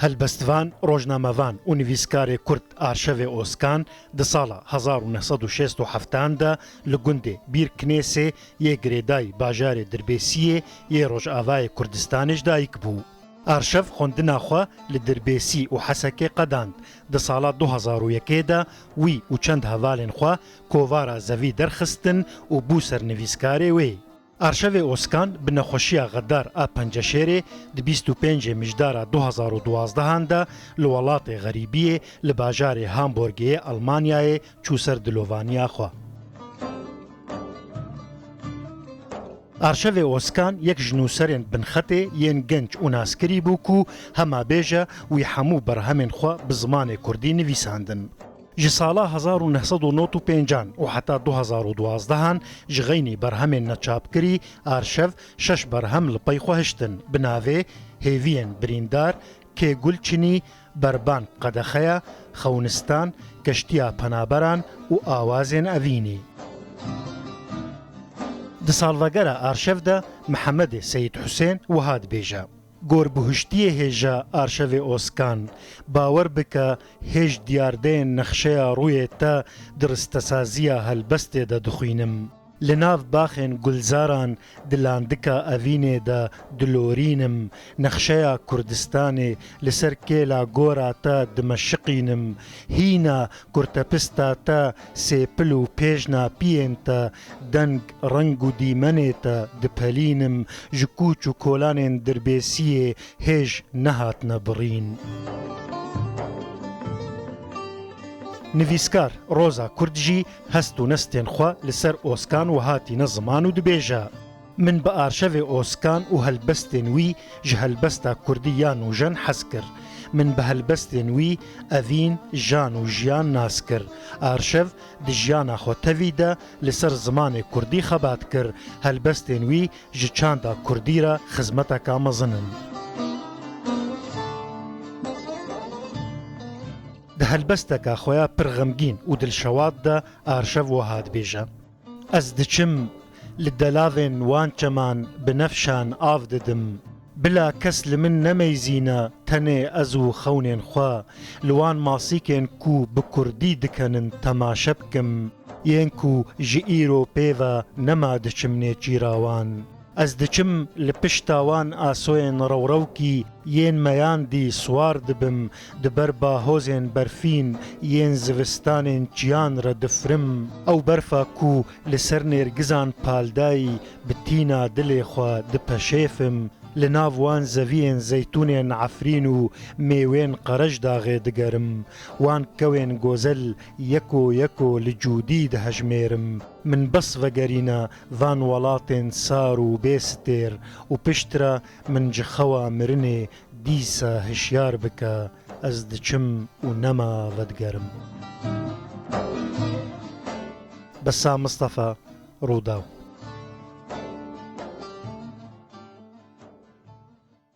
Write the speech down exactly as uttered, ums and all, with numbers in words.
Helbestvan, rojnamevan û nivîskarê kurd Arşevê Oskan di sala hezar û neh sed û şêst û heft de li gundê Bîrknêsê yê girêdayî bajarê Dirbêsiyê yê Rojavayê Kurdistanê ji dayik bû. Arşev xwendina xwe li Dirbêsî û Hesekê qedand. Di sala du hezar û yekê de wî û çend hevalên xwe kovara zevî derxistin û bû sernivîskarê wê. Arşevê Oskan bi nexweşiya xedar a penceşêrê di bîst û pêncê Mijdara du hezar û duwazdeh de li welatê xerîbiyê li bajarê Hamburgê yê Elmanyayê çû ser dilovaniya xwe. Arşevê Oskan yek ji nûserên binxetê yên genc û naskirî bû ku hema bêje wî hemû berhemên xwe bi zimanê kurdî nivîsandin. Ji sala hezar û neh sed û nod û pêncan û heta du hezar û duwazdeh ji xeynî berhemên neçapkirî Arşev şeş berhem li pey xwe hiştin, bi navê Hêviyên Birîndar, Kê Gul Çinî, Berban Qedexeya, Xewnistan, Keştiya Penaberan û Awazên Evînî. Di salvegera Arşev de Mihemedê Seyîd Husên wiha dibêje: Gor bihuştiyê hêja Arşevê Oskan, bawer bike, hêj diyardeyên nexşeya rûyê te di ristesaziya helbestê de dixwînim. Li nav baxên gulzaran di landika evînê de dilorînim, nexşeya Kurdistanê li ser kêla gora te dimeşiqînim, hîna kurtepista te, sêpil û pêjna piyên te, deng, reng û dîmenê te dipelînim, ji kûç û kolanên Dirbêsiyê hêj nehatine birîn. Nivîskar Roza Kurd jî hest û nestên xwe li ser Oskan wiha tîne ziman û dibêje: Min bi Arşevê Oskan û helbestên wî ji helbesta kurdî ya nûjen hez kir. Min bi helbestên wî evîn, jan û jiyan nas kir. Arşev di jiyana xwe tevî de li ser zimanê kurdî xebat kir. Helbestên wî ji çanda kurdî re xizmeteka mezin in. Di helbesteka xwe ya pir xemgîn û dilşewat de Arşev wiha dibêje: Ez diçim, li delavên wan çeman binefşan av didim. Bila kes li min nemeyzîne, tenê ez û xewnên xwe, li wan masîkên ku bi kurdî dikenin temaşe bikim, yên ku ji îro pê ve nema diçim nêçîra wan. Ez diçim li pişta wan asoyên rewrewkî yên meyandî siwar dibim, di ber bahozên berfîn yên zivistanên çiyan re difirim. Ew berfa ku li ser nêrgizan paldayî, bi tîna dilê xwe dipeşêfim. Li nav wan zeviyên zeytûnên Efrîn û mêwên Qerejdaxê digerim. Wan kewên gozel yeko yeko li cûdî dihejmêrim. Min bes vegerîne van welatên sar û bê stêr û piştre min ji xewa mirinê dîsa hişyar bike, ez diçim û nema vedigerim. Bessam Mistefa, Rûdaw.